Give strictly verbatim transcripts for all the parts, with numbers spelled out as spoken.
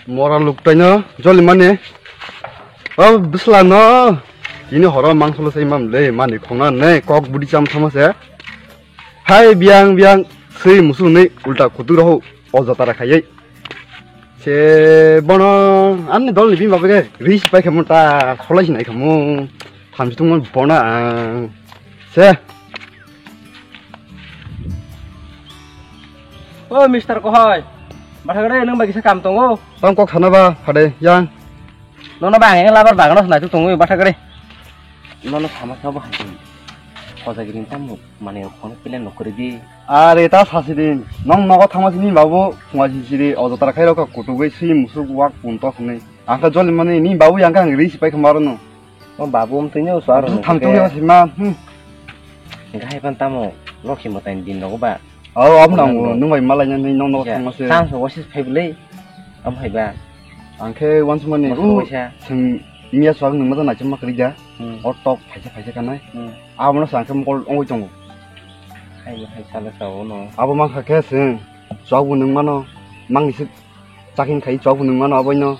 Mora luktaino jolimani. O bwsla no. Tini horo mangso lo sai mam le mani khongna ne kok budi cham thama se. Hai biang biang sui musu ni ulta kutu roho o jatara khayai. Se bono ani dol ni bini babe ri sipai khamu ta solai sinai khamu. Thamsi tungma bono ang. Se. O mister Kohai. Bathagre nang bagi sa kam tongo. Tang kok sana ba phade yang. Nono ba ang labar bagano sanai tongo bathagre. Nono sama kha bo hai. Khoja giring tam mani khon pele nokri di. Are ta sasi din. Nong nogo thangma sini babu khuma sisiri o jatra khairok ka kutugwi si musuk wak pun tok ni. Angkha joli mani ni babu yang kang ri sipai khamaro no. O babu um tini o suar. Tham tu ya sima. Hmm. Gai pan tamo lokhi motain din nogo ba. Oh, am nang nung bai malai nang nong nogo thangma se. Chang so wasis phai bele. Am hai ba. Angkhe once mani u sing miya suak nung mata nacha makri ja. Hmm. O tok phaisa phaisa kanai. Hmm. Abono sa angkhe mokol ongoi tongo. Hai hai sala sao no. Abo mangkha khe sing. Chwk bo nung mano. Mangni se chaking khai chwk bo nung mano aboino.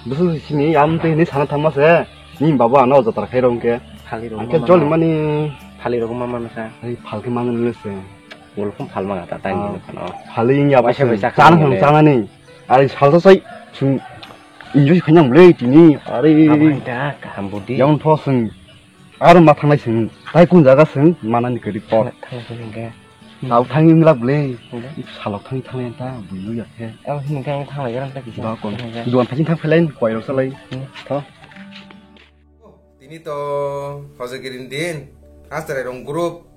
Busu sini yam tei hinui sana thangma se. Ni baba ano jatra khai rong khe. Phali rok angkhe ma joli mano. Mani. Phali rok ma mano sa. Hai phalke mano nile se. Wal phum phal ma ta tai ni khano. Phali ya bo se. Waisa waisa chana khano thang le. Chanani. Ari salsa sai sung enjoy khainang le tini. Ari. Abo hai da kaham budi. Yang tho sung. Aro ma thangnai sing, tai kun jaga sing, manani kwrwi kok. Thang-, thang-, thang-, thang-, thang. Tao thangwi wngla bwle. Hwnkhe? Salok thangwi thanglai ta, buino ya khe. Ang hini khe ang thanglai ya, ang ta kisa. Ba kon. Thang-, thang-, thang. Duan phaiching thang phailai, koirok salai. Hmm. Tho. Tini to Hojagiri ni din, Astarai rong group.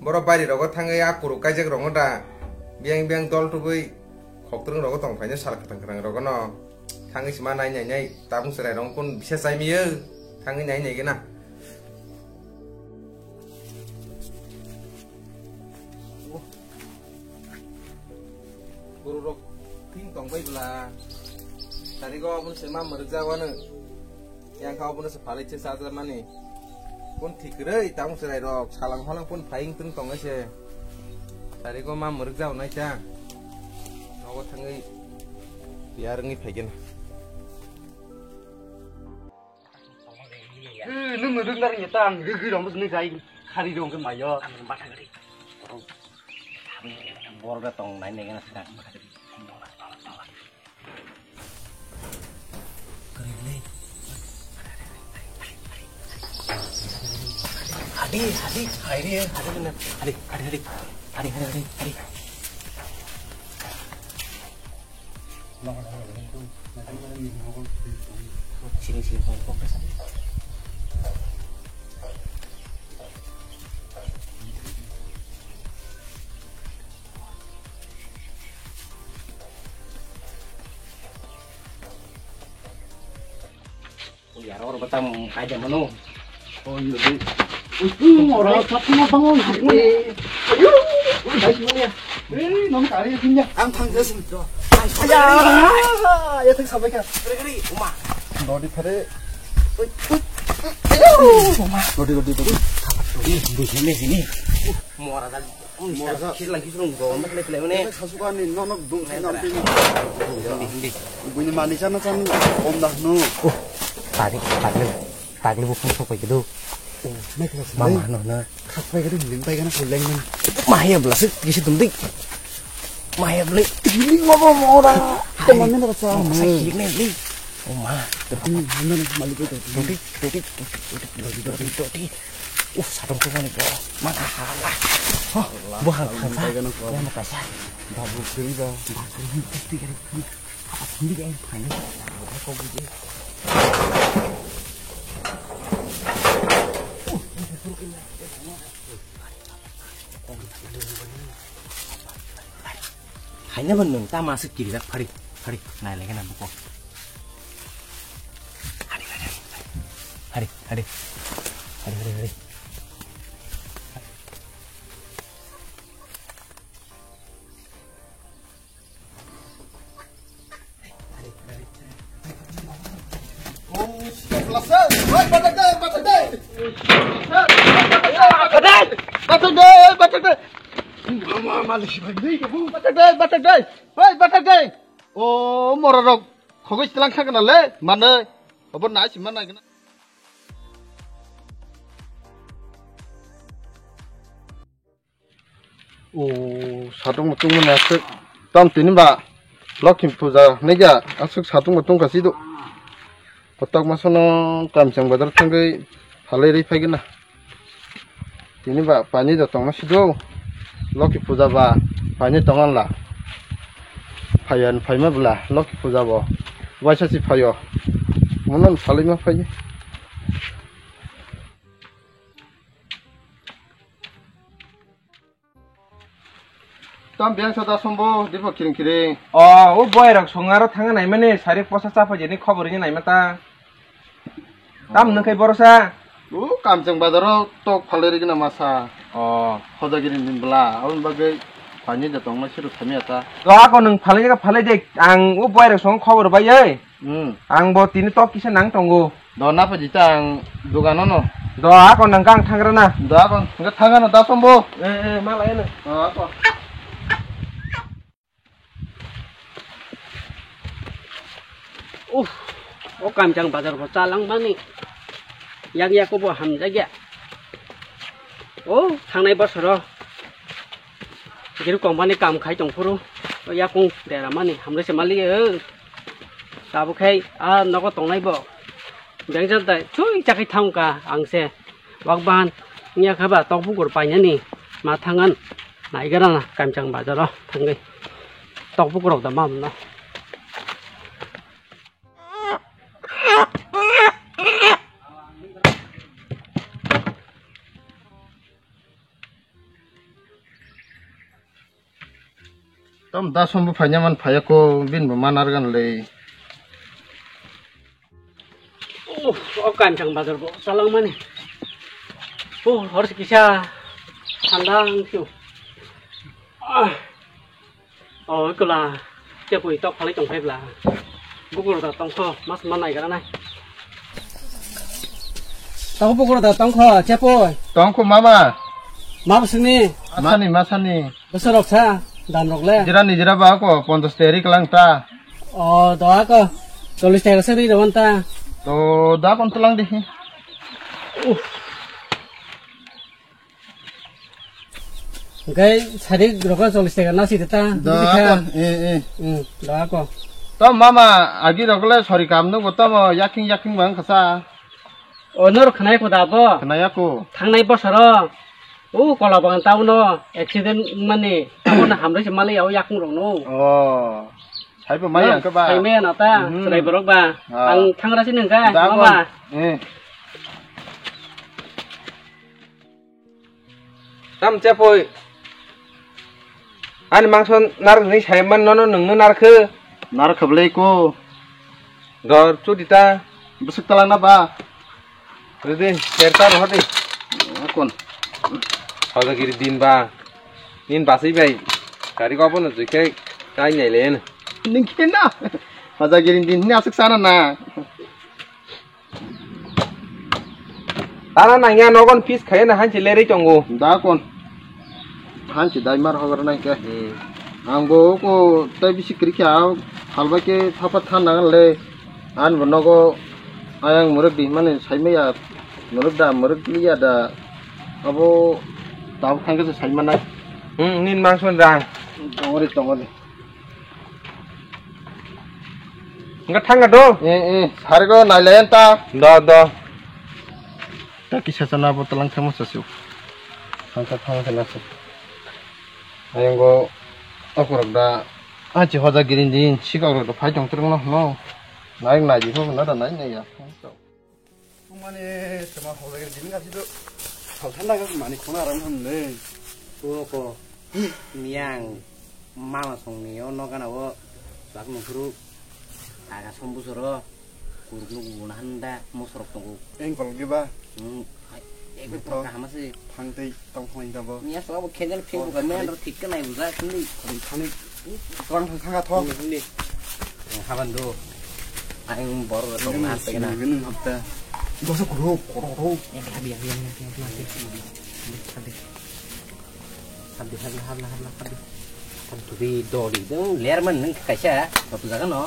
Borok bairi rogo thangwi a kuruk kaijak rongo da. Biyang biyang dol tubui khoktrwng rogo tong phaino sal kwthang kwthang rogo no. Thangwi sima nai nai nai tabung chwrai rong kun bisa chai miyo. Thangwi nai nai gana. Guru rok thing tong bai bla. Tari go abun se ma murjak wano. Yang kha obono se phalai se chajakmani. Pun thik kwrwi, tamo chwrai rok, salang holang pun phaiyung twng tongo se. Tari go ma mwrwk jao nai ta. Nogo thangwi biyar wngwi phaikhe na. Eh, nung mwrwk narwk ya ta, ang rwgwi rong bwswk nung jai, khari rong khe mayo. Borok tong nai nai gana. Hadi, hadi, hadi, hadi, hadi, hadi, hadi, hadi, hadi, hadi. Sini, sini, sini. Yar oro batam kaida mano. Oh, iya, di. Ui, ora, satu mah bangun. Ayo, guys, mana ya? Eh, nom kari ya, punya. Ang thang jas. Ayo, ya, tak sampai kan. Kari, kari, uma. Dodi kare. Ui, ui. Ayo, uma. Dodi, dodi, dodi. Ih, bukan sini. Mora tadi. Mora sa. Khilang khilang go, mak le pele mane. Sasuka ni no no dung sa nam tini. Hindi, hindi. Buini mani chana chan om dah no. Oh, tagli, tagli, tagli bukung sok pai kedo. Oh, naik kelas. Mama no na. Khak pai kedo, ling pai kana kulang man. Mahaya bela sih, kisi tum dik. Mahaya bela. Ini ngapa mora? Teman mana baca? Masa kiri nih. Oh ma. Tapi mana malik itu? Dodi, dodi, dodi, dodi, dodi, dodi. Uh, sadong ko mani bro. Mana hala. Hah, buhan khasa. Yang makasa. Babu kiri ba. Babu kiri kiri. Apa sendiri yang panik? Apa kau budi? Haina ban nung ta masuk kiri dak phari phari nai lagi na buko. Hari, hari, hari. Hari, hari, hari, hari. Bathak dai, bathak dai. Mama, malik si bhai, nei kabu. Bathak dai, bathak dai. Hei, bathak dai. O, mora rok. Hogoi tlang kha kana le, mane. Obo nai si manai kana. O, satung mutung mani aswk. Tam tini ba Lokhi puja nai ja aswk satung mutung kasi do. Kotak masono Kamchang bazar thangwi phalwi rwi phai gana. Tini ba paini da tongma sido. Lokhi puja ba paini tongan la. Phayan phaima bla Lokhi puja bo. Waisa si phayo. Mono phalwi ma phai. Tam biyang sa da sombo, dipo kiring kiring. O, o boy rok song aro thangna naimani, sari posa chapa jeni khobor ni naima ta. Tam nung khai borosa. O, Kamchang bazar o tok phalai rigi na masa. O. Hoda giri din bla, aboni bagwi pani da tongma siru thami ata. Do ako nung phalai jaga phalai de, ang o boy rok song khobor bai ei. Hmm. Ang bo tini tok kisa nang tongo. Do na pa jita ang dogano no. Do ako nang kang thangra na. Do ako nang thangra na da sombo. Eh, eh, malai na. Do ako. Uff, o Kamchang bazar bo chalang mani. Yak yak bo hamjak ya. O thangnai bosoro. Giri company kam khai tong phuru. O yakung dera mani hamle se mali. Tabuk khai a nogo tongnai bo. Bengsa tai chui chakai thangka ang se. Wak ban nya kha ba tok bukur painani ma thangan. Nai gara na Kamchang bazar o thangwi. Tok bukur rok da mam no. Tam da sombo phaiya man phaiya ko bin bo manar gan le. Oh, o Kamchang bazar bo chalang mani. Oh, hor kisa thanda ang chu. Ah. Oh, kula. Chepui tok phalai tong phai bla. Bukur da tong kho, mas manai gara nai. Tok bukur da tong kho, chepui. Tong kho mama. Ma bsini. Masani, masani. Bwsarok sa, danrok le. Jira ni jira ba ko ponchas teri kalang ta. O, doa ko. Chollis taka se ri ron ta. To da kon tulang di. Hwnkhe sari rok chollis taka nasi ta. Da kon, eh, eh. Hmm, doa ko. To mama, agi rok le sori kam nungo tamo yaking yaking bang kasa. O, nor khnai ko da bo? Khnai ako. Thangnai bosoro. O, kola bagan tauno accident mani. Tamo na hamre se mali yao yakung rok no. Oh. Saibo mai ang ke ba? Sai mai na ta, mhm. Chwrai borok ba. Ah. Ang thangra si nang ka, da mama. Kon. Eh. Tam chapoi. Ani mangso nar ni sai man nono nung no nar khe. Nar khablai ko. Dor chudi ta. Bwswk talangna ba? Rede, serta rohor de. Akon. Hojagiri din ba. Nin basai bai. Kari ko bono juike kai nai len. Ning kena. Hojagiri din ni asuk sana na. Tana nangya nogon pis khaya na hanchi lerei tongo. Da kon. Hanchi dai mar hogar nai ke. Hmm. Ang bo ko tai bisi kri kha halba ke thapa than nang le. An bo nogo ayang muruk di mani sai maya muruk da muruk liya da abo tab thang ke sai manai. Hmm, nin mangson rang. Tongori tongori. Enggak thang do. Eh eh, sarigo nai layan ta. Do do. Ta kisa sana bo talang thamo sasu. Thang ta thang kana su. Ayang go akorok da. Achi hoja girin din sikok rok phai tong trok no no. Nai nai ji pho na da nai nai ya. Mane, tama hola gari din gasi do. Salthan daga mani khona aram ham ne. Suno ko. Miyang mama songni o nogana o. Bak nukuru. Aga sombusoro. Kuruk nugu guna handa mosorok tongo. Eng kol ge ba. Hmm. Ekbe pura kaham ase. Phang tei tong phang tabo. Miya sabo khendel pheng buka men ro thik kana buja khandi. Khani khani. Tong thang thang tho. Khandi khandi. Haban do. Ang bor tong na pe na. Ini hapta. Dosa kuro kuro kuro. Habi habi habi habi habi. Habi habi habi habi habi. Habi dori dong lerman nang kaisa. Satu jaga no.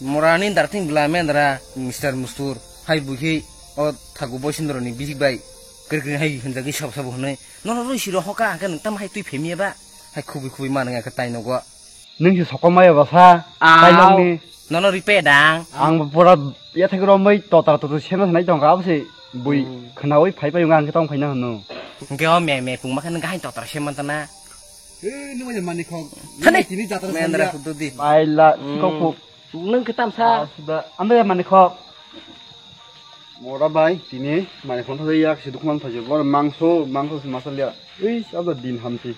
Morani darting bla mendra, Mister Mustur. Hai buhi o thagu boisindro ni bihik bai. Hai hinjagwi sab sabo hwnwi. Nono rwi siro hoka hwnkhe nwng tamo hai twi phemiya ba? Hai khubui khubui manwi hwnkhe tai nogo. Nwng se sokomai basa. Aw. Tai nokni. Nono rwi pe dang. Ang pura yathek romwi totra totra sena sanai tongkha abo se bui khnawi phai phai wngkha hwnkhe tong phaina hwno. Hwnkhe o me me pungma khe nwng hai totra se mantana. Ei nwng mani khok. Thani. Tini jatra mendra sanja. Hududi. Paila kok. Nwng khe tamsa. Suda. Ambe mani khok. Mora bai tini mani khon thajak yak se dukman thajak bor mangso mangso se masal ya. Ei abo din hamsi.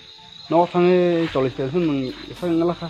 No thange cholis tel sun mung sang ngala kha.